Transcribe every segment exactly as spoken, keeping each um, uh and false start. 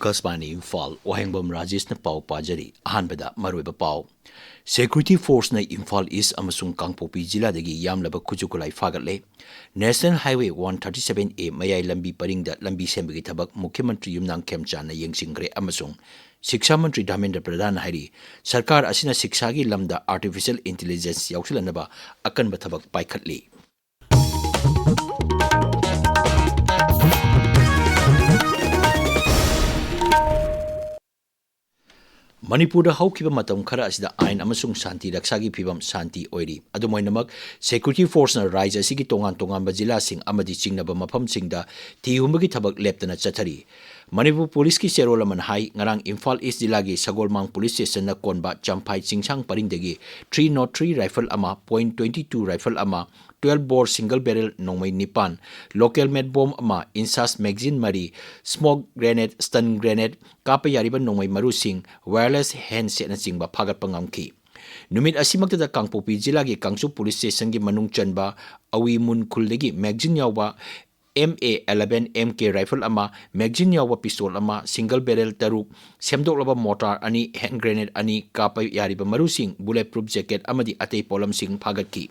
ꯑꯀꯥꯁꯕꯥꯅꯤ ꯏꯝꯐꯥꯜ, ꯋꯥꯍꯦꯡꯕꯝ ꯔꯥꯖꯦꯁꯅ ꯄꯥꯎ ꯄꯥꯖꯔꯤ꯫ ꯑꯍꯥꯟꯕꯗ ꯃꯔꯨꯑꯣꯏꯕ ꯄꯥꯎ꯫ Security Forceꯅ ꯏꯝꯐꯥꯜ ꯏꯁ ꯑꯃꯁꯨꯡ ꯀꯥꯡꯄꯣꯛꯄꯤ ꯖꯤꯂꯥꯗꯒꯤ ꯌꯥꯝꯂꯕ ꯈꯨꯠꯁꯨ ꯈꯨꯠꯂꯥꯏ ꯐꯥꯒꯠꯂꯦ꯫ National Highway one thirty seven A ꯃꯌꯥꯏ ꯂꯝꯕꯤ ꯄꯔꯤꯡꯗ ꯂꯝꯕꯤ ꯁꯦꯝꯕꯒꯤ ꯊꯕꯛ ꯃꯨꯈ꯭ꯌ ꯃꯟꯇ꯭ꯔꯤ ꯌꯨꯝꯅꯥꯝ ꯈꯦꯝꯆꯥꯟꯅ ꯌꯦꯡꯁꯤꯟꯈ꯭ꯔꯦ ꯑꯃꯁꯨꯡ ꯁꯤꯛꯁꯥ ꯃꯟꯇ꯭ꯔꯤ ꯙꯔꯃꯦꯟꯗ꯭ꯔ ꯄ꯭ꯔꯙꯥꯟꯅ ꯍꯥꯏꯔꯤ, ꯁꯔꯀꯥꯔ ꯑꯁꯤꯅ ꯁꯤꯛꯁꯥꯒꯤ ꯂꯝꯗ artificial intelligence ꯌꯥꯎꯁꯤꯜꯍꯟꯅꯕ ꯑꯀꯟꯕ ꯊꯕꯛ ꯄꯥꯏꯈꯠꯂꯤ꯫ ꯃꯅꯤꯄꯨꯔꯗ ꯍꯧꯈꯤꯕ ꯃꯇꯝ ꯈꯔ ꯑꯁꯤꯗ ꯑꯥꯏꯟ ꯑꯃꯁꯨꯡ ꯁꯥꯟꯇꯤ ꯔꯛꯁꯥꯒꯤ ꯐꯤꯕꯝ ꯁꯥꯟꯇꯤ ꯑꯣꯏꯔꯤ꯫ ꯑꯗꯨꯝ ꯑꯣꯏꯅꯃꯛ, Security Forceꯅ ꯔꯥꯖ꯭ꯌ ꯑꯁꯤꯒꯤ ꯇꯣꯉꯥꯟ ꯇꯣꯉꯥꯟꯕ ꯖꯤꯂꯥꯁꯤꯡ ꯑꯃꯗꯤ ꯆꯤꯡꯅꯕ ꯃꯐꯝꯁꯤꯡꯗ ꯊꯤ ꯍꯨꯝꯕꯒꯤ ꯊꯕꯛ ꯂꯦꯞꯇꯅ ꯆꯠꯊꯔꯤ꯫ ꯃꯅꯤꯄꯨꯔ ꯄꯨꯂꯤꯁꯀꯤ ꯆꯦꯔꯣꯜ ꯑꯃꯅ ꯍꯥꯏ, ꯉꯔꯥꯡ ꯏꯝꯐꯥꯜ ꯏꯁ ꯖꯤꯂꯥꯒꯤ ꯁꯒꯣꯜꯃꯥꯡ ꯄꯨꯂꯤꯁ ꯁ꯭ꯇꯦꯁꯟꯅ ꯀꯣꯟꯕ Champhai ꯆꯤꯡꯁꯥꯡ ꯄꯔꯤꯡꯗꯒꯤ three nought three rifle ꯑꯃ, point twenty two rifle ꯑꯃ, twelve bore single barrel ꯅꯣꯡꯃꯩ ꯅꯤꯄꯥꯟ, local made bomb ꯑꯃ, INSAS magazine ꯃꯔꯤ, smoke grenade, stun grenade, ꯀꯥꯞꯄ ꯌꯥꯔꯤꯕ ꯅꯣꯡꯃꯩ ꯃꯔꯨꯁꯤꯡ, wireless handsetꯅꯆꯤꯡꯕ ꯐꯥꯒꯠꯄ ꯉꯝꯈꯤ꯫ ꯅꯨꯃꯤꯠ ꯑꯁꯤꯃꯛꯇꯗ ꯀꯥꯡꯄꯣꯛꯄꯤ ꯖꯤꯂꯥꯒꯤ ꯀꯥꯡꯆꯨꯞ ꯄꯨꯂꯤꯁ ꯁ꯭ꯇꯦꯁꯟꯒꯤ ꯃꯅꯨꯡ ꯆꯟꯕ ꯑꯋꯤꯃꯨꯟ ꯈꯨꯜꯗꯒꯤ magazine ꯌꯥꯎꯕ M A eleven M K rifle ꯑꯃ, magazine ꯌꯥꯎꯕ pistol ꯑꯃ, single barrel ꯇꯔꯨꯛ, ꯁꯦꯝꯗꯣꯛꯂꯕ mortar ꯑꯅꯤ, hand grenade ꯑꯅꯤ, ꯀꯥꯞꯄ ꯌꯥꯔꯤꯕ ꯃꯔꯨꯁꯤꯡ, bullet proof jacket ꯑꯃꯗꯤ ꯑꯇꯩ ꯄꯣꯠꯂꯝꯁꯤꯡ ꯐꯥꯒꯠꯈꯤ꯫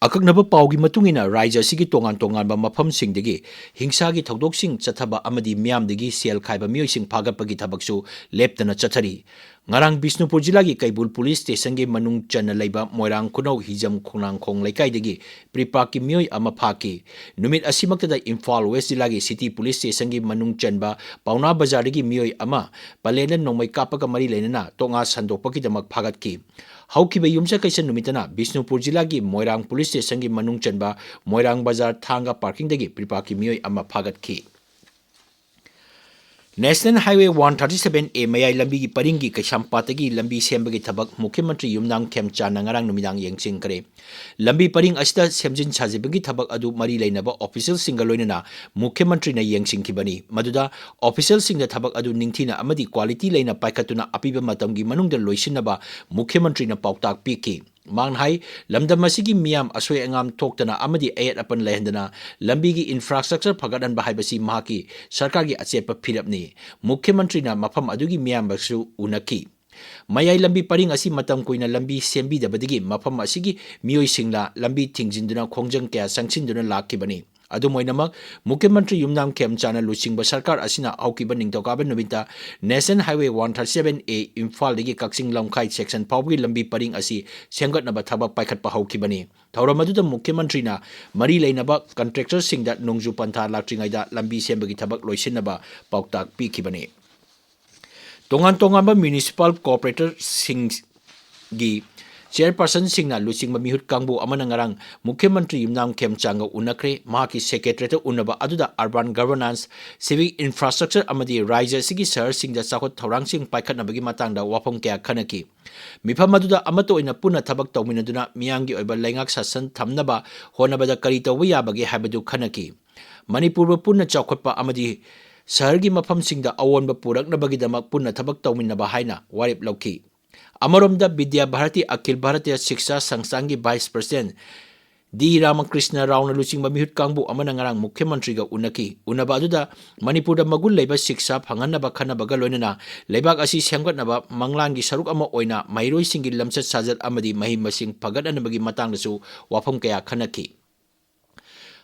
ꯑꯀꯛꯅꯕ ꯄꯥꯎꯒꯤ ꯃꯇꯨꯡ ꯏꯟꯅ, ꯔꯥꯖ꯭ꯌ ꯑꯁꯤꯒꯤ ꯇꯣꯉꯥꯟ ꯇꯣꯉꯥꯟꯕ ꯃꯐꯝꯁꯤꯡꯗꯒꯤ ꯍꯤꯡꯁꯥꯒꯤ ꯊꯧꯗꯣꯛꯁꯤꯡ ꯆꯠꯊꯕ ꯑꯃꯗꯤ ꯃꯤꯌꯥꯝꯗꯒꯤ ꯁꯦꯜ ꯈꯥꯏꯕ ꯃꯤꯑꯣꯏꯁꯤꯡ ꯐꯥꯒꯠꯄꯒꯤ ꯊꯕꯛꯁꯨ ꯂꯦꯞꯇꯅ ꯆꯠꯊꯔꯤ꯫ ꯉꯔꯥꯡ ꯕꯤꯁꯅꯨꯄꯨꯔ ꯖꯤꯂꯥꯒꯤ ꯀꯩꯕꯨꯜ ꯄꯨꯂꯤꯁ ꯁ꯭ꯇꯦꯁꯟꯒꯤ ꯃꯅꯨꯡ ꯆꯟꯅ ꯂꯩꯕ ꯃꯣꯏꯔꯥꯡ ꯈꯨꯅꯧ ꯍꯤꯖꯝ ꯈꯣꯡꯅꯥꯡꯈꯣꯡ ꯂꯩꯀꯥꯏꯗꯒꯤ ꯄ꯭ꯔꯤꯄꯥꯛꯀꯤ ꯃꯤꯑꯣꯏ ꯑꯃ ꯐꯥꯈꯤ꯫ ꯅꯨꯃꯤꯠ ꯑꯁꯤꯃꯛꯇꯗ ꯏꯝꯐꯥꯜ ꯋꯦꯁ ꯖꯤꯂꯥꯒꯤ ꯁꯤꯇꯤ ꯄꯨꯂꯤꯁ ꯁ꯭ꯇꯦꯁꯟꯒꯤ ꯃꯅꯨꯡ ꯆꯟꯕ ꯄꯥꯎꯅꯥ ꯕꯖꯥꯔꯗꯒꯤ ꯃꯤꯑꯣꯏ ꯑꯃ ꯄꯂꯦꯟꯗ ꯅꯣꯡꯃꯩ ꯀꯥꯞꯄꯒ ꯃꯔꯤ ꯂꯩꯅꯅ ꯇꯣꯉꯥ ꯁꯟꯗꯣꯛꯄꯒꯤꯗꯃꯛ ꯐꯥꯒꯠꯈꯤ꯫ ꯍꯧꯈꯤꯕ ꯌꯨꯝꯁꯀꯩꯁ ꯅꯨꯃꯤꯠꯇꯅ ꯕꯤꯁꯅꯨꯄꯨꯔ ꯖꯤꯂꯥꯒꯤ ꯃꯣꯏꯔꯥꯡ ꯄꯨꯂꯤꯁ ꯁ꯭ꯇꯦꯁꯟꯒꯤ ꯃꯅꯨꯡ ꯆꯟꯕ ꯃꯣꯏꯔꯥꯡ ꯕꯖꯥꯔ ꯊꯥꯡꯒ ꯄꯥꯔꯀꯤꯡꯗꯒꯤ ꯄ꯭ꯔꯤꯄꯥꯛꯀꯤ ꯃꯤꯑꯣꯏ ꯑꯃ ꯐꯥꯒꯠꯈꯤ꯫ National Highway one thirty seven A ꯃꯌꯥꯏ ꯂꯝꯕꯤꯒꯤ ꯄꯔꯤꯡꯒꯤ ꯀꯩꯁꯥꯝꯄꯥꯠꯇꯒꯤ ꯂꯝꯕꯤ ꯁꯦꯝꯕꯒꯤ ꯊꯕꯛ ꯃꯨꯈ꯭ꯌ ꯃꯟꯇ꯭ꯔꯤ ꯌꯨꯝꯅꯥꯝ ꯈꯦꯝꯆꯥꯟꯅ ꯉꯔꯥꯡ ꯅꯨꯃꯤꯗꯥꯡ ꯌꯦꯡꯁꯤꯟꯈ꯭ꯔꯦ꯫ ꯂꯝꯕꯤ ꯄꯔꯤꯡ ꯑꯁꯤꯗ ꯁꯦꯝꯖꯤꯟ ꯁꯥꯖꯤꯟꯕꯒꯤ ꯊꯕꯛ ꯑꯗꯨ ꯃꯔꯤ ꯂꯩꯅꯕ officialꯁꯤꯡꯒ ꯂꯣꯏꯅꯅ ꯃꯨꯈ꯭ꯌ ꯃꯟꯇ꯭ꯔꯤꯅ ꯌꯦꯡꯁꯤꯟꯈꯤꯕꯅꯤ꯫ ꯃꯗꯨꯗ officialꯁꯤꯡꯗ ꯊꯕꯛ ꯑꯗꯨ ꯅꯤꯡꯊꯤꯅ ꯑꯃꯗꯤ quality ꯂꯩꯅ ꯄꯥꯏꯈꯠꯇꯨꯅ ꯑꯄꯤꯕ ꯃꯇꯝꯒꯤ ꯃꯅꯨꯡꯗ ꯂꯣꯏꯁꯤꯟꯅꯕ ꯃꯨꯈ꯭ꯌ ꯃꯟꯇ꯭ꯔꯤꯅ ꯄꯥꯎꯇꯥꯛ ꯄꯤꯈꯤ꯫ ꯃꯍꯥꯛꯅ ꯍꯥꯏ, ꯂꯝꯗꯝ ꯑꯁꯤꯒꯤ ꯃꯤꯌꯥꯝ ꯑꯁꯣꯏ ꯑꯉꯥꯝ ꯊꯣꯛꯇꯅ ꯑꯃꯗꯤ ꯑꯌꯦꯠ ꯑꯄꯟ ꯂꯩꯍꯟꯗꯅ ꯂꯝꯕꯤꯒꯤ infrastructure ꯐꯒꯠꯍꯟꯕ ꯍꯥꯏꯕꯁꯤ ꯃꯍꯥꯛꯀꯤ ꯁꯔꯀꯥꯔꯒꯤ ꯑꯆꯦꯠꯄ ꯐꯤꯔꯦꯞꯅꯤ꯫ ꯃꯨꯈ꯭ꯌ ꯃꯟꯇ꯭ꯔꯤꯅ ꯃꯐꯝ ꯑꯗꯨꯒꯤ ꯃꯤꯌꯥꯝꯒꯁꯨ ꯎꯅꯈꯤ꯫ ꯃꯌꯥꯏ ꯂꯝꯕꯤ ꯄꯔꯤꯡ ꯑꯁꯤ ꯃꯇꯝ ꯀꯨꯏꯅ ꯂꯝꯕꯤ ꯁꯦꯝꯕꯤꯗꯕꯗꯒꯤ ꯃꯐꯝ ꯑꯁꯤꯒꯤ ꯃꯤꯑꯣꯏꯁꯤꯡꯅ ꯂꯝꯕꯤ ꯊꯤꯡꯖꯤꯟꯗꯨꯅ ꯈꯣꯡꯖꯪ ꯀꯌꯥ ꯆꯪꯁꯤꯟꯗꯨꯅ ꯂꯥꯛꯈꯤꯕꯅꯤ꯫ ꯑꯗꯨꯝ ꯑꯣꯏꯅꯃꯛ, ꯃꯨꯈ꯭ꯌ ꯃꯟꯇ꯭ꯔꯤ ꯌꯨꯝꯅꯥꯝ ꯈꯦꯝꯆꯥꯟꯅ ꯂꯨꯆꯤꯡꯕ ꯁꯔꯀꯥꯔ ꯑꯁꯤꯅ ꯍꯧꯈꯤꯕ ꯅꯤꯡꯊꯧꯀꯥꯕ ꯅꯨꯃꯤꯠꯇ National Highway one thirty seven A ꯏꯝꯐꯥꯜꯗꯒꯤ ꯀꯛꯆꯤꯡ ꯂꯝꯈꯥꯏ section ꯐꯥꯎꯕꯒꯤ ꯂꯝꯕꯤ ꯄꯔꯤꯡ ꯑꯁꯤ ꯁꯦꯝꯒꯠꯅꯕ ꯊꯕꯛ ꯄꯥꯏꯈꯠꯄ ꯍꯧꯈꯤꯕꯅꯤ꯫ ꯊꯧꯔꯝ ꯑꯗꯨꯗ ꯃꯨꯈ꯭ꯌ ꯃꯟꯇ꯭ꯔꯤꯅ ꯃꯔꯤ ꯂꯩꯅꯕ contractorꯁꯤꯡꯗ ꯅꯣꯡꯖꯨ ꯄꯟꯊꯥ ꯂꯥꯛꯇ꯭ꯔꯤꯉꯩꯗ ꯂꯝꯕꯤ ꯁꯦꯝꯕꯒꯤ ꯊꯕꯛ ꯂꯣꯏꯁꯤꯟꯅꯕ ꯄꯥꯎꯇꯥꯛ ꯄꯤꯈꯤꯕꯅꯤ꯫ ꯇꯣꯉꯥꯟ ꯇꯣꯉꯥꯟꯕ municipal corporatorꯁꯤꯡꯒꯤ chairpersonꯁꯤꯡꯅ ꯂꯨꯆꯤꯡꯕ ꯃꯤꯍꯨꯠ ꯀꯥꯡꯕꯨ ꯑꯃꯅ ꯉꯔꯥꯡ ꯃꯨꯈ꯭ꯌ ꯃꯟꯇ꯭ꯔꯤ ꯌꯨꯝꯅꯥꯝ ꯈꯦꯝꯆꯥꯟꯒ ꯎꯅꯈ꯭ꯔꯦ꯫ ꯃꯍꯥꯛꯀꯤ secretariatꯇ ꯎꯅꯕ ꯑꯗꯨꯗ urban governance, civic infrastructure ꯑꯃꯗꯤ ꯔꯥꯖ꯭ꯌ ꯑꯁꯤꯒꯤ ꯁꯍꯔꯁꯤꯡꯗ ꯆꯥꯎꯈꯠ ꯊꯧꯔꯥꯡꯁꯤꯡ ꯄꯥꯏꯈꯠꯅꯕꯒꯤ ꯃꯇꯥꯡꯗ ꯋꯥꯐꯝ ꯀꯌꯥ ꯈꯟꯅꯈꯤ꯫ ꯃꯤꯐꯝ ꯑꯗꯨꯗ ꯑꯃꯠꯇ ꯑꯣꯏꯅ ꯄꯨꯟꯅ ꯊꯕꯛ ꯇꯧꯃꯤꯟꯅꯗꯨꯅ ꯃꯤꯌꯥꯝꯒꯤ ꯑꯣꯏꯕ ꯂꯩꯉꯥꯛ ꯁꯥꯁꯟ ꯊꯝꯅꯕ ꯍꯣꯠꯅꯕꯗ ꯀꯔꯤ ꯇꯧꯕ ꯌꯥꯕꯒꯦ ꯍꯥꯏꯕꯗꯨ ꯈꯟꯅꯈꯤ꯫ ꯃꯅꯤꯄꯨꯔꯕꯨ ꯄꯨꯟꯅ ꯆꯥꯎꯈꯠꯄ ꯑꯃꯗꯤ ꯁꯍꯔꯒꯤ ꯃꯐꯝꯁꯤꯡꯗ ꯑꯑꯣꯟꯕ ꯄꯨꯔꯛꯅꯕꯒꯤꯗꯃꯛ ꯄꯨꯟꯅ ꯊꯕꯛ ꯇꯧꯃꯤꯟꯅꯕ ꯍꯥꯏꯅ ꯋꯥꯔꯦꯞ ꯂꯧꯈꯤ꯫ ꯑꯃꯔꯣꯝꯗ, ꯕꯤꯗ꯭ꯌꯥ ꯚꯥꯔꯇꯤ ꯑꯈꯤꯜ ꯚꯥꯔꯇꯤꯌ ꯁꯤꯛꯁꯥ ꯁꯪꯁꯊꯥꯟꯒꯤ vice president ꯗꯤ ꯔꯥꯃꯀ꯭ꯔꯤꯁꯅ ꯔꯥꯎꯅ ꯂꯨꯆꯤꯡꯕ ꯃꯤꯍꯨꯠ ꯀꯥꯡꯕꯨ ꯑꯃꯅ ꯉꯔꯥꯡ ꯃꯨꯈ꯭ꯌ ꯃꯟꯇ꯭ꯔꯤꯒ ꯎꯅꯈꯤ꯫ ꯎꯅꯕ ꯑꯗꯨꯗ ꯃꯅꯤꯄꯨꯔꯗ ꯃꯒꯨꯟ ꯂꯩꯕ ꯁꯤꯛꯁꯥ ꯐꯪꯍꯟꯅꯕ ꯈꯟꯅꯕꯒ ꯂꯣꯏꯅꯅ ꯂꯩꯕꯥꯛ ꯑꯁꯤ ꯁꯦꯝꯒꯠꯅꯕ ꯃꯪꯂꯥꯟꯒꯤ ꯁꯔꯨꯛ ꯑꯃ ꯑꯣꯏꯅ ꯃꯍꯩꯔꯣꯏꯁꯤꯡꯒꯤ ꯂꯝꯆꯠ ꯁꯥꯖꯠ ꯑꯃꯗꯤ ꯃꯍꯩ ꯃꯁꯤꯡ ꯐꯒꯠꯍꯟꯅꯕꯒꯤ ꯃꯇꯥꯡꯗꯁꯨ ꯋꯥꯐꯝ ꯀꯌꯥ ꯈꯟꯅꯈꯤ꯫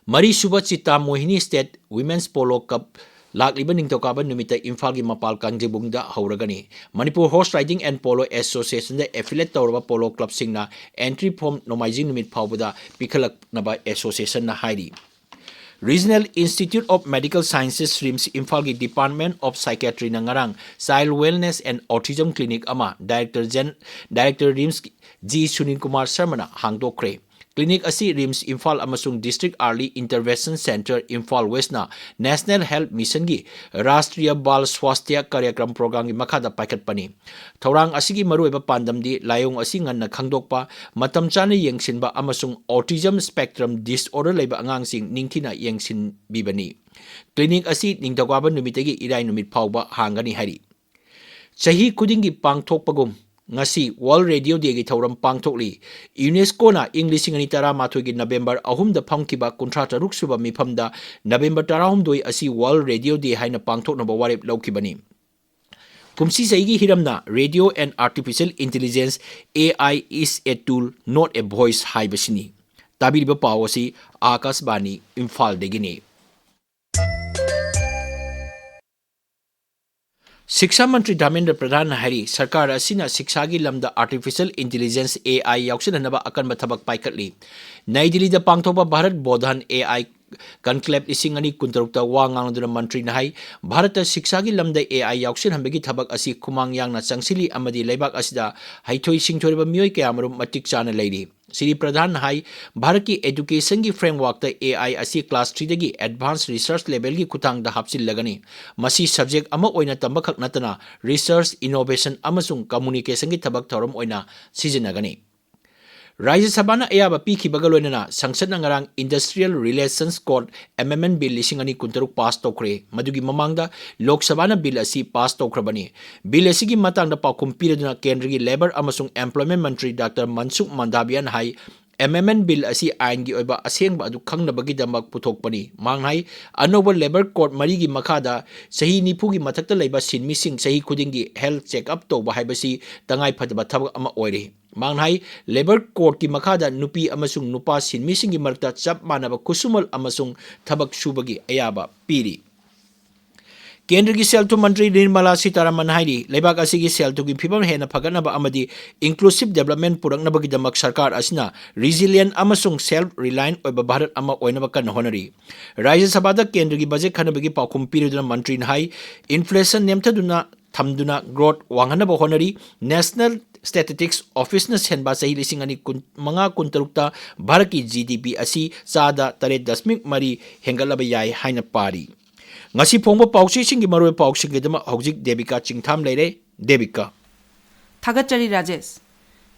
ꯃꯔꯤꯁꯨꯕ cheetah ꯃꯣꯍꯤꯅꯤ State Women's Polo Cup ꯂꯥꯛꯂꯤꯕ ꯅꯤꯡꯊꯧꯀꯥꯕ ꯅꯨꯃꯤꯠꯇ ꯏꯝꯐꯥꯜꯒꯤ ꯃꯄꯥꯜ ꯀꯥꯡꯖꯩꯕꯨꯡꯗ ꯍꯧꯔꯒꯅꯤ꯫ Manipur Horse Riding and Polo Associationꯗ affiliate ꯇꯧꯔꯕ polo clubꯁꯤꯡꯅ entry form ꯅꯣꯡꯃꯥꯏꯖꯤꯡ ꯅꯨꯃꯤꯠ ꯐꯥꯎꯕꯗ ꯄꯤꯈꯠꯂꯛꯅꯕ associationꯅ ꯍꯥꯏꯔꯤ꯫ Regional Institute of Medical Sciences, RIMS, ꯏꯝꯐꯥꯜꯒꯤ Department of Psychiatryꯅ ꯉꯔꯥꯡ Child Wellness and Autism Clinic ꯑꯃ Director Gen-, Director RIMS G Sunil Kumar ꯁꯔꯃꯅ ꯍꯥꯡꯗꯣꯛꯈ꯭ꯔꯦ꯫ Clinic ꯑꯁꯤ RIMS ꯏꯝꯐꯥꯜ ꯑꯃꯁꯨꯡ District Early Intervention Centre Imphal Westꯅ National Health Missionꯒꯤ Rashtriya Bal Swasthya Karyakram Programꯒꯤ ꯃꯈꯥꯗ ꯄꯥꯏꯈꯠꯄꯅꯤ꯫ ꯊꯧꯔꯥꯡ ꯑꯁꯤꯒꯤ ꯃꯔꯨꯑꯣꯏꯕ ꯄꯥꯟꯗꯝꯗꯤ ꯂꯥꯏꯑꯣꯡ ꯑꯁꯤ ꯉꯟꯅ ꯈꯪꯗꯣꯛꯄ, ꯃꯇꯝ ꯆꯥꯅ ꯌꯦꯡꯁꯤꯟꯕ ꯑꯃꯁꯨꯡ autism spectrum disorder ꯂꯩꯕ ꯑꯉꯥꯡꯁꯤꯡ ꯅꯤꯡꯊꯤꯅ ꯌꯦꯡꯁꯤꯟꯕꯤꯕꯅꯤ꯫ Clinic ꯑꯁꯤ ꯅꯤꯡꯊꯧꯀꯥꯕ ꯅꯨꯃꯤꯠꯇꯒꯤ ꯏꯔꯥꯏ ꯅꯨꯃꯤꯠ ꯐꯥꯎꯕ ꯍꯥꯡꯒꯅꯤ ꯍꯥꯏꯔꯤ꯫ ꯆꯍꯤ ꯈꯨꯗꯤꯡꯒꯤ ꯄꯥꯡꯊꯣꯛꯄꯒꯨꯝ, ꯉꯁꯤ World Radio Day ꯒꯤ ꯊꯧꯔꯝ ꯄꯥꯡꯊꯣꯛꯂꯤ꯫ UNESCOꯅ ꯏꯪ ꯂꯤꯁꯤꯡ ꯑꯅꯤ ꯇꯔꯥꯃꯥꯊꯣꯏꯒꯤ November ꯑꯍꯨꯝꯗ ꯐꯝꯈꯤꯕ ꯀꯨꯟꯊ꯭ꯔꯥ ꯇꯔꯨꯛ ꯁꯨꯕ ꯃꯤꯐꯝꯗ November ꯇꯔꯥꯍꯨꯝꯗꯣꯏ ꯑꯁꯤ World Radio Day ꯍꯥꯏꯅ ꯄꯥꯡꯊꯣꯛꯅꯕ ꯋꯥꯔꯦꯞ ꯂꯧꯈꯤꯕꯅꯤ꯫ ꯀꯨꯝꯁꯤ ꯆꯍꯤꯒꯤ ꯍꯤꯔꯝꯅ Radio and Artificial Intelligence, AI is a tool, not a voice ꯍꯥꯏꯕꯁꯤꯅꯤ꯫ ꯇꯥꯕꯤꯔꯤꯕ ꯄꯥꯎ ꯑꯁꯤ ꯑꯥꯀꯥꯁꯕꯥꯅꯤ ꯏꯝꯐꯥꯜꯗꯒꯤꯅꯤ꯫ ꯁꯤꯛꯁꯥ ꯃꯟꯇ꯭ꯔꯤ ꯙꯔꯃꯦꯟꯗ꯭ꯔ ꯄ꯭ꯔꯙꯥꯟꯅ ꯍꯥꯏꯔꯤ, ꯁꯔꯀꯥꯔ ꯑꯁꯤꯅ ꯁꯤꯛꯁꯥꯒꯤ ꯂꯝꯗ Artificial Intelligence, AI ꯌꯥꯎꯁꯤꯟꯍꯟꯅꯕ ꯑꯀꯟꯕ ꯊꯕꯛ ꯄꯥꯏꯈꯠꯂꯤ꯫ ꯅꯩ ꯗꯤꯜꯂꯤꯗ ꯄꯥꯡꯊꯣꯛꯄ ꯚꯥꯔꯠ ꯕꯣꯙꯟ AI Conclave ꯂꯤꯁꯤꯡ ꯑꯅꯤ ꯀꯨꯟꯇꯔꯨꯛꯇ ꯋꯥ ꯉꯥꯡꯂꯗꯨꯅ ꯃꯟꯇ꯭ꯔꯤꯅ ꯍꯥꯏ, ꯚꯥꯔꯠꯇ ꯁꯤꯛꯁꯥꯒꯤ ꯂꯝꯗ AI ꯌꯥꯎꯁꯤꯟꯍꯟꯕꯒꯤ ꯊꯕꯛ ꯑꯁꯤ ꯈꯨꯃꯥꯡ ꯌꯥꯡꯅ ꯆꯪꯁꯤꯜꯂꯤ ꯑꯃꯗꯤ ꯂꯩꯕꯥꯛ ꯑꯁꯤꯗ ꯍꯩꯊꯣꯏ ꯁꯤꯡꯊꯣꯏꯔꯕ ꯃꯤꯑꯣꯏ ꯀꯌꯥꯃꯔꯨꯝ ꯃꯇꯤꯛ ꯆꯥꯅ ꯂꯩꯔꯤ꯫ ꯁ꯭ꯔꯤ ꯄ꯭ꯔꯙꯥꯟꯅ ꯍꯥꯏ, ꯚꯥꯔꯠꯀꯤ educationꯒꯤ frameworkꯇ AI ꯑꯁꯤ class threeꯗꯒꯤ advanced research levelꯒꯤ ꯈꯨꯠꯊꯥꯡꯗ ꯍꯥꯞꯆꯤꯜꯂꯒꯅꯤ꯫ ꯃꯁꯤ subject ꯑꯃ ꯑꯣꯏꯅ ꯇꯝꯕꯈꯛ ꯅꯠꯇꯅ research, innovation ꯑꯃꯁꯨꯡ communicationꯒꯤ ꯊꯕꯛ ꯊꯧꯔꯝ ꯑꯣꯏꯅ ꯁꯤꯖꯤꯟꯅꯒꯅꯤ꯫ ꯔꯥꯖ꯭ꯌ ꯁꯚꯥꯅ ꯑꯌꯥꯕ ꯄꯤꯈꯤꯕꯒ ꯂꯣꯏꯅꯅ ꯁꯪꯁꯠꯅ ꯉꯔꯥꯡ Industrial Relations Code, MMN Bill ꯂꯤꯁꯤꯡ ꯑꯅꯤ ꯀꯨꯟꯇꯔꯨꯛ pass ꯇꯧꯈ꯭ꯔꯦ꯫ ꯃꯗꯨꯒꯤ ꯃꯃꯥꯡꯗ ꯂꯣꯛ ꯁꯚꯥꯅ bill ꯑꯁꯤ pass ꯇꯧꯈ꯭ꯔꯕꯅꯤ꯫ Bill ꯑꯁꯤꯒꯤ ꯃꯇꯥꯡꯗ ꯄꯥꯎꯈꯨꯝ ꯄꯤꯔꯗꯨꯅ ꯀꯦꯟꯗ꯭ꯔꯒꯤ Labour ꯑꯃꯁꯨꯡ Employment ꯃꯟꯇ꯭ꯔꯤ Doctor Mansukh Mandaviyaꯅ ꯍꯥꯏ, MMN Bill ꯑꯁꯤ ꯑꯥꯏꯟꯒꯤ ꯑꯣꯏꯕ ꯑꯁꯦꯡꯕ ꯑꯗꯨ ꯈꯪꯅꯕꯒꯤꯗꯃꯛ ꯄꯨꯊꯣꯛꯄꯅꯤ꯫ ꯃꯍꯥꯛꯅ ꯍꯥꯏ, ꯑꯅꯧꯕ Labour Code ꯃꯔꯤꯒꯤ ꯃꯈꯥꯗ ꯆꯍꯤ ꯅꯤꯐꯨꯒꯤ ꯃꯊꯛꯇ ꯂꯩꯕ ꯁꯤꯟꯃꯤꯁꯤꯡ ꯆꯍꯤ ꯈꯨꯗꯤꯡꯒꯤ health check up ꯇꯧꯕ ꯍꯥꯏꯕꯁꯤ ꯇꯉꯥꯏꯐꯗꯕ ꯊꯕꯛ ꯑꯃ ꯑꯣꯏꯔꯦ꯫ ꯃꯍꯥꯛꯅ ꯍꯥꯏ, Labour Codeꯀꯤ ꯃꯈꯥꯗ ꯅꯨꯄꯤ ꯑꯃꯁꯨꯡ ꯅꯨꯄꯥ ꯁꯤꯟꯃꯤꯁꯤꯡꯒꯤ ꯃꯔꯛꯇ ꯆꯞ ꯃꯥꯟꯅꯕ ꯈꯨꯠꯁꯨꯃꯜ ꯑꯃꯁꯨꯡ ꯊꯕꯛ ꯁꯨꯕꯒꯤ ꯑꯌꯥꯕ ꯄꯤꯔꯤ꯫ ꯀꯦꯟꯗ꯭ꯔꯒꯤ ꯁꯦꯜ ꯊꯨꯝ ꯃꯟꯇ꯭ꯔꯤ ꯅꯤꯔꯃꯂꯥ ꯁꯤꯇꯥꯔꯥꯃꯟ ꯍꯥꯏꯔꯤ, ꯂꯩꯕꯥꯛ ꯑꯁꯤꯒꯤ ꯁꯦꯜ ꯊꯨꯝꯒꯤ ꯐꯤꯕꯝ ꯍꯦꯟꯅ ꯐꯒꯠꯅꯕ ꯑꯃꯗꯤ inclusive development ꯄꯨꯔꯛꯅꯕꯒꯤꯗꯃꯛ ꯁꯔꯀꯥꯔ ꯑꯁꯤꯅ resilient ꯑꯃꯁꯨꯡ self reliant ꯑꯣꯏꯕ ꯚꯥꯔꯠ ꯑꯃ ꯑꯣꯏꯅꯕ ꯀꯟꯅ ꯍꯣꯠꯅꯔꯤ꯫ ꯔꯥꯖ꯭ꯌ ꯁꯚꯥꯗ ꯀꯦꯟꯗ꯭ꯔꯒꯤ ꯕꯖꯦꯠ ꯈꯟꯅꯕꯒꯤ ꯄꯥꯎꯈꯨꯝ ꯄꯤꯔꯗꯨꯅ ꯃꯟꯇ꯭ꯔꯤꯅ ꯍꯥꯏ, inflation ꯅꯦꯝꯊꯗꯨꯅ ꯊꯝꯗꯨꯅ growth ꯋꯥꯡꯍꯟꯅꯕ ꯍꯣꯠꯅꯔꯤ꯫ National Statistics Officeꯅ ꯁꯦꯝꯕ ꯆꯍꯤ ꯂꯤꯁꯤꯡ ꯑꯅꯤ ꯀꯨꯟ ꯃꯉꯥ ꯀꯨꯟꯇꯔꯨꯛꯇ ꯚꯥꯔꯠꯀꯤ GDP ꯑꯁꯤ ꯆꯥꯗ ꯇꯔꯦꯠ ꯗꯁꯃꯤꯛ ꯃꯔꯤ ꯍꯦꯟꯒꯠꯂꯕ ꯌꯥꯏ ꯍꯥꯏꯅ ꯄꯥꯔꯤ꯫ ꯉꯁꯤ ꯐꯣꯡꯕ ꯄꯥꯎꯆꯦꯁꯤꯡꯒꯤ ꯃꯔꯨꯑꯣꯏꯕ ꯄꯥꯎꯁꯤꯡꯒꯤꯗꯃꯛ ꯍꯧꯖꯤꯛ ꯗꯦꯕꯤꯀꯥ ꯆꯤꯡꯊꯥꯝ ꯂꯩꯔꯦ꯫ ꯗꯦꯕꯤꯀꯥ꯫ ꯊꯥꯒꯠꯆꯔꯤ ꯔꯥꯖꯦꯁ꯫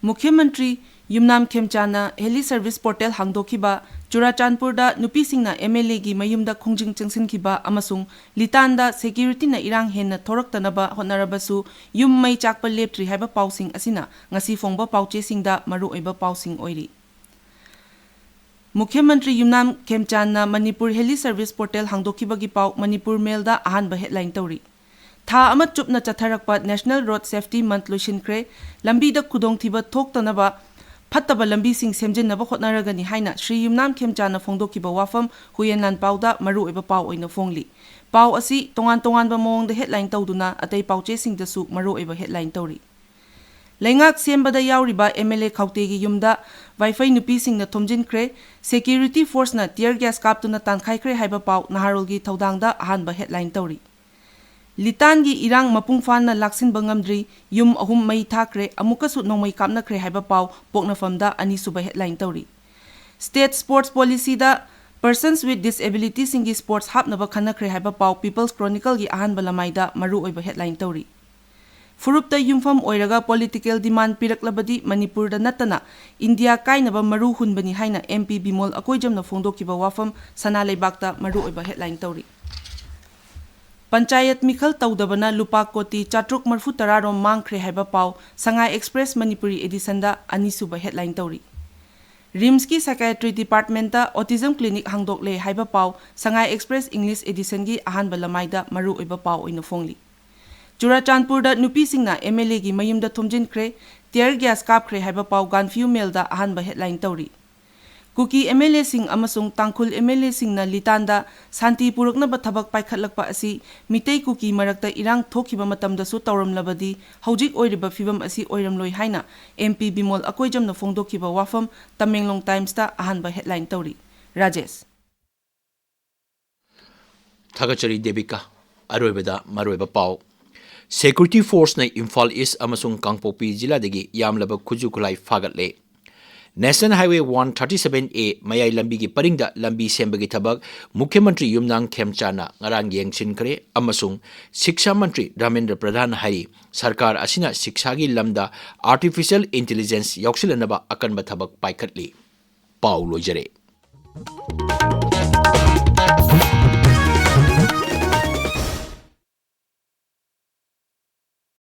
ꯃꯨꯈ꯭ꯌ ꯃꯟꯇ꯭ꯔꯤ ꯌꯨꯝꯅꯥꯝ ꯈꯦꯝꯆꯥꯟꯅ Heli Service Portal ꯍꯥꯡꯗꯣꯛꯈꯤꯕ ꯆꯨꯔꯥꯆꯥꯟꯄꯨꯔꯗ ꯅꯨꯄꯤꯁꯤꯡꯅ ꯑꯦꯝ ꯑꯦꯜ ꯑꯦꯒꯤ ꯃꯌꯨꯝꯗ ꯈꯣꯡꯖꯪ ꯆꯪꯁꯤꯟꯈꯤꯕ ꯑꯃꯁꯨꯡ ꯂꯤꯇꯥꯟꯗ ꯁꯦꯀ꯭ꯌꯨꯔꯤꯇꯤꯅ ꯏꯔꯥꯡ ꯍꯦꯟꯅ ꯊꯣꯔꯛꯇꯅꯕ ꯍꯣꯠꯅꯔꯕꯁꯨ ꯌꯨꯝ ꯃꯩ ꯆꯥꯛꯄ ꯂꯦꯞꯇ꯭ꯔꯤ ꯍꯥꯏꯕ ꯄꯥꯎꯁꯤꯡ ꯑꯁꯤꯅ ꯉꯁꯤ ꯐꯣꯡꯕ ꯄꯥꯎꯆꯦꯁꯤꯡꯗ ꯃꯔꯨꯑꯣꯏꯕ ꯄꯥꯎꯁꯤꯡ ꯑꯣꯏꯔꯤ꯫ ꯃꯨꯈ꯭ꯌ ꯃꯟꯇ꯭ꯔꯤ ꯌꯨꯝꯅꯥꯝ ꯈꯦꯝꯆꯥꯟꯅ ꯃꯅꯤꯄꯨꯔ ꯍꯦꯂꯤ ꯁꯔꯚꯤꯁ ꯄꯣꯔꯇꯦꯜ ꯍꯥꯡꯗꯣꯛꯈꯤꯕꯒꯤ ꯄꯥꯎ ꯃꯅꯤꯄꯨꯔ ꯃꯦꯜꯗ ꯑꯍꯥꯟꯕ ꯍꯦꯗꯂꯥꯏꯟ ꯇꯧꯔꯤ꯫ ꯊꯥ ꯑꯃ ꯆꯨꯞꯅ ꯆꯠꯊꯔꯛꯄ ꯅꯦꯁꯅꯦꯜ ꯔꯣꯗ ꯁꯦꯐꯇꯤ ꯃꯟꯊ ꯂꯣꯏꯁꯤꯟꯈ꯭ꯔꯦ꯫ ꯂꯝꯕꯤꯗ ꯈꯨꯗꯣꯡꯊꯤꯕ ꯊꯣꯛꯇꯅꯕ ꯐꯠꯇꯕ ꯂꯝꯕꯤꯁꯤꯡ ꯁꯦꯝꯖꯤꯟꯅꯕ ꯍꯣꯠꯅꯔꯒꯅꯤ ꯍꯥꯏꯅ ꯁ꯭ꯔꯤ ꯌꯨꯝꯅꯥꯝ ꯈꯦꯝꯆꯥꯟꯅ ꯐꯣꯡꯗꯣꯛꯈꯤꯕ ꯋꯥꯐꯝ ꯍꯨꯏꯌꯦꯟ ꯂꯥꯟꯄꯥꯎꯗ ꯃꯔꯨꯑꯣꯏꯕ ꯄꯥꯎ ꯑꯣꯏꯅ ꯐꯣꯡꯂꯤ꯫ ꯄꯥꯎ ꯑꯁꯤ ꯇꯣꯉꯥꯟ ꯇꯣꯉꯥꯟꯕ ꯃꯑꯣꯡꯗ ꯍꯦꯗꯂꯥꯏꯟ ꯇꯧꯗꯨꯅ ꯑꯇꯩ ꯄꯥꯎꯆꯦꯁꯤꯡꯗꯁꯨ ꯃꯔꯨꯑꯣꯏꯕ ꯍꯦꯗꯂꯥꯏꯟ ꯇꯧꯔꯤ꯫ ꯂꯩꯉꯥꯛ ꯁꯦꯝꯕꯗ ꯌꯥꯎꯔꯤꯕ ꯑꯦꯝ ꯑꯦꯜ ꯑꯦ ꯈꯥꯎꯇꯦꯒꯤ ꯌꯨꯝꯗ ꯋꯥꯏꯐꯩ ꯅꯨꯄꯤꯁꯤꯡꯅ ꯊꯣꯝꯖꯤꯟꯈ꯭ꯔꯦ꯫ ꯁꯦꯀ꯭ꯌꯨꯔꯤꯇꯤ ꯐꯣꯔꯁꯅ ꯇꯤꯌꯔ ꯒ꯭ꯌꯥꯁ ꯀꯥꯞꯇꯨꯅ ꯇꯥꯟꯈꯥꯏꯈ꯭ꯔꯦ ꯍꯥꯏꯕ ꯄꯥꯎ ꯅꯍꯥꯔꯣꯜꯒꯤ ꯊꯧꯗꯥꯡꯗ ꯑꯍꯥꯟꯕ ꯍꯦꯗꯂꯥꯏꯟ ꯇꯧꯔꯤ꯫ ꯂꯤꯇꯥꯟꯒꯤ ꯏꯔꯥꯡ ꯃꯄꯨꯡ ꯐꯥꯅ ꯂꯥꯛꯁꯤꯟꯕ ꯉꯝꯗ꯭ꯔꯤ, ꯌꯨꯝ ꯑꯍꯨꯝ ꯃꯩ ꯊꯥꯈ꯭ꯔꯦ, ꯑꯃꯨꯛꯀꯁꯨ ꯅꯣꯡꯃꯩ ꯀꯥꯞꯅꯈ꯭ꯔꯦ ꯍꯥꯏꯕ ꯄꯥꯎ ꯄꯣꯛꯅꯐꯝꯗ ꯑꯅꯤꯁꯨꯕ ꯍꯦꯗꯂꯥꯏꯟ ꯇꯧꯔꯤ꯫ ꯁ꯭ꯇꯦꯠ ꯁ꯭ꯄꯣꯔꯠꯁ ꯄꯣꯂꯤꯁꯤꯗ persons with disabilityꯁꯤꯡꯒꯤ ꯁ꯭ꯄꯣꯔꯠꯁ ꯍꯥꯞꯅꯕ ꯈꯟꯅꯈ꯭ꯔꯦ ꯍꯥꯏꯕ ꯄꯥꯎ ꯄꯤꯄꯜꯁ ꯀ꯭ꯔꯣꯅꯤꯀꯜꯒꯤ ꯑꯍꯥꯟꯕ ꯂꯃꯥꯏꯗ ꯃꯔꯨꯑꯣꯏꯕ ꯍꯦꯗꯂꯥꯏꯟ ꯇꯧꯔꯤ꯫ ꯐꯨꯔꯨꯞꯇ ꯌꯨꯝꯐꯝ ꯑꯣꯏꯔꯒ ꯄꯣꯂꯤꯇꯤꯀꯦꯜ ꯗꯤꯃꯥꯟ ꯄꯤꯔꯛꯂꯕꯗꯤ ꯃꯅꯤꯄꯨꯔꯗ ꯅꯠꯇꯅ ꯏꯟꯗꯤꯌꯥ ꯀꯥꯏꯅꯕ ꯃꯔꯨ ꯍꯨꯟꯕꯅꯤ ꯍꯥꯏꯅ ꯑꯦꯝ ꯄꯤ ꯕꯤꯃꯣꯜ ꯑꯀꯣꯏꯖꯝꯅ ꯐꯣꯡꯗꯣꯛꯈꯤꯕ ꯋꯥꯐꯝ ꯁꯅꯥ ꯂꯩꯕꯥꯛꯇ ꯃꯔꯨꯑꯣꯏꯕ ꯍꯦꯗꯂꯥꯏꯟ ꯇꯧꯔꯤ꯫ ꯄꯟꯆꯥꯌꯠ ꯃꯤꯈꯜ ꯇꯧꯗꯕꯅ ꯂꯨꯄꯥ ꯀꯣꯇꯤ ꯆꯥꯇ꯭ꯔꯨꯛ ꯃꯔꯤꯐꯨ ꯇꯔꯥ ꯔꯣꯝ ꯃꯥꯡꯈ꯭ꯔꯦ ꯍꯥꯏꯕ ꯄꯥꯎ ꯁꯉꯥꯏ ꯑꯦꯛꯁꯄ꯭ꯔꯦꯁ ꯃꯅꯤꯄꯨꯔꯤ ꯑꯦꯗꯤꯁꯟꯗ ꯑꯅꯤꯁꯨꯕ ꯍꯦꯗꯂꯥꯏꯟ ꯇꯧꯔꯤ꯫ ꯔꯤꯝꯁꯀꯤ ꯁꯥꯏꯀꯥꯏꯇ꯭ꯔꯤ ꯗꯤꯄꯥꯔꯠꯃꯦꯟꯇ ꯑꯣꯇꯤꯖꯝ ꯀ꯭ꯂꯤꯅꯤꯛ ꯍꯥꯡꯗꯣꯛꯂꯦ ꯍꯥꯏꯕ ꯄꯥꯎ ꯁꯉꯥꯏ ꯑꯦꯛꯁꯄ꯭ꯔꯦꯁ ꯏꯪꯂꯤꯁ ꯑꯦꯗꯤꯁꯟꯒꯤ ꯑꯍꯥꯟꯕ ꯂꯃꯥꯏꯗ ꯃꯔꯨꯑꯣꯏꯕ ꯄꯥꯎ ꯑꯣꯏꯅ ꯐꯣꯡꯂꯤ꯫ ꯆꯨꯔꯥꯆꯥꯟꯄꯨꯔꯗ ꯅꯨꯄꯤꯁꯤꯡꯅ ꯑꯦꯝ ꯑꯦꯜ ꯑꯦꯒꯤ ꯃꯌꯨꯝꯗ ꯊꯣꯝꯖꯤꯟꯈ꯭ꯔꯦ, ꯇꯤꯌꯔ ꯒ꯭ꯌꯥꯁ ꯀꯥꯞꯈ꯭ꯔꯦ ꯍꯥꯏꯕ ꯄꯥꯎ ꯒꯥꯟꯐꯤꯌꯨ ꯃꯦꯜꯗ ꯑꯍꯥꯟꯕ ꯍꯦꯗꯂꯥꯏꯟ ꯇꯧꯔꯤ꯫ ꯀꯨꯀꯤ ꯑꯦꯝ ꯑꯦꯜ ꯑꯦꯁꯤꯡ ꯑꯃꯁꯨꯡ ꯇꯥꯡꯈꯨꯜ ꯑꯦꯝ ꯑꯦꯜ ꯑꯦꯁꯤꯡꯅ ꯂꯤꯇꯥꯟꯗ ꯁꯥꯟꯇꯤ ꯄꯨꯔꯛꯅꯕ ꯊꯕꯛ ꯄꯥꯏꯈꯠꯂꯛꯄ ꯑꯁꯤ ꯃꯤꯇꯩ ꯀꯨꯀꯤ ꯃꯔꯛꯇ ꯏꯔꯥꯡ ꯊꯣꯛꯈꯤꯕ ꯃꯇꯝꯗꯁꯨ ꯇꯧꯔꯝꯂꯕꯗꯤ ꯍꯧꯖꯤꯛ ꯑꯣꯏꯔꯤꯕ ꯐꯤꯕꯝ ꯑꯁꯤ ꯑꯣꯏꯔꯝꯂꯣꯏ ꯍꯥꯏꯅ ꯑꯦꯝ ꯄꯤ ꯕꯤꯃꯣꯜ ꯑꯀꯣꯏꯖꯝꯅ ꯐꯣꯡꯗꯣꯛꯈꯤꯕ ꯋꯥꯐꯝ ꯇꯃꯦꯡꯂꯣꯡ ꯇꯥꯏꯝꯁꯇ ꯑꯍꯥꯟꯕ ꯍꯦꯗꯂꯥꯏꯟ ꯇꯧꯔꯤ꯫ ꯔꯥꯖꯦꯁ꯫ ꯊꯥꯒꯠꯆꯔꯤ ꯗꯦꯕꯤꯀꯥ꯫ ꯑꯔꯣꯏꯕꯗ ꯃꯔꯨꯑꯣꯏꯕ ꯄꯥꯎ꯫ ꯁꯦꯀ꯭ꯌꯨꯔꯤꯇꯤ ꯐꯣꯔꯁꯅ ꯏꯝꯐꯥꯜ ꯏꯁ ꯑꯃꯁꯨꯡ ꯀꯥꯡꯄꯣꯛꯄꯤ ꯖꯤꯂꯥꯗꯒꯤ ꯌꯥꯝꯂꯕ ꯈꯨꯠꯁꯨ ꯈꯨꯠꯂꯥꯏ ꯐꯥꯒꯠꯂꯦ꯫ National Highway one thirty seven A ꯃꯌꯥꯏ ꯂꯝꯕꯤꯒꯤ ꯄꯔꯤꯡꯗ ꯂꯝꯕꯤ ꯁꯦꯝꯕꯒꯤ ꯊꯕꯛ ꯃꯨꯈ꯭ꯌ ꯃꯟꯇ꯭ꯔꯤ ꯌꯨꯝꯅꯥꯝ ꯈꯦꯝꯆꯥꯟꯅ ꯉꯔꯥꯡ ꯌꯦꯡꯁꯤꯟꯈ꯭ꯔꯦ ꯑꯃꯁꯨꯡ ꯁꯤꯛꯁꯥ ꯃꯟꯇ꯭ꯔꯤ ꯙꯔꯃꯦꯟꯗ꯭ꯔ ꯄ꯭ꯔꯙꯥꯟ ꯍꯥꯏꯔꯤ, ꯁꯔꯀꯥꯔ ꯑꯁꯤꯅ ꯁꯤꯛꯁꯥꯒꯤ ꯂꯝꯗ ꯑꯥꯔꯇꯤꯐꯤꯁꯤꯌꯦꯜ ꯏꯟꯇꯤꯂꯤꯖꯦꯟꯁ ꯌꯥꯎꯁꯤꯜꯍꯟꯅꯕ ꯑꯀꯟꯕ ꯊꯕꯛ ꯄꯥꯏꯈꯠꯂꯤ꯫ ꯄꯥꯎ ꯂꯣꯏꯖꯔꯦ꯫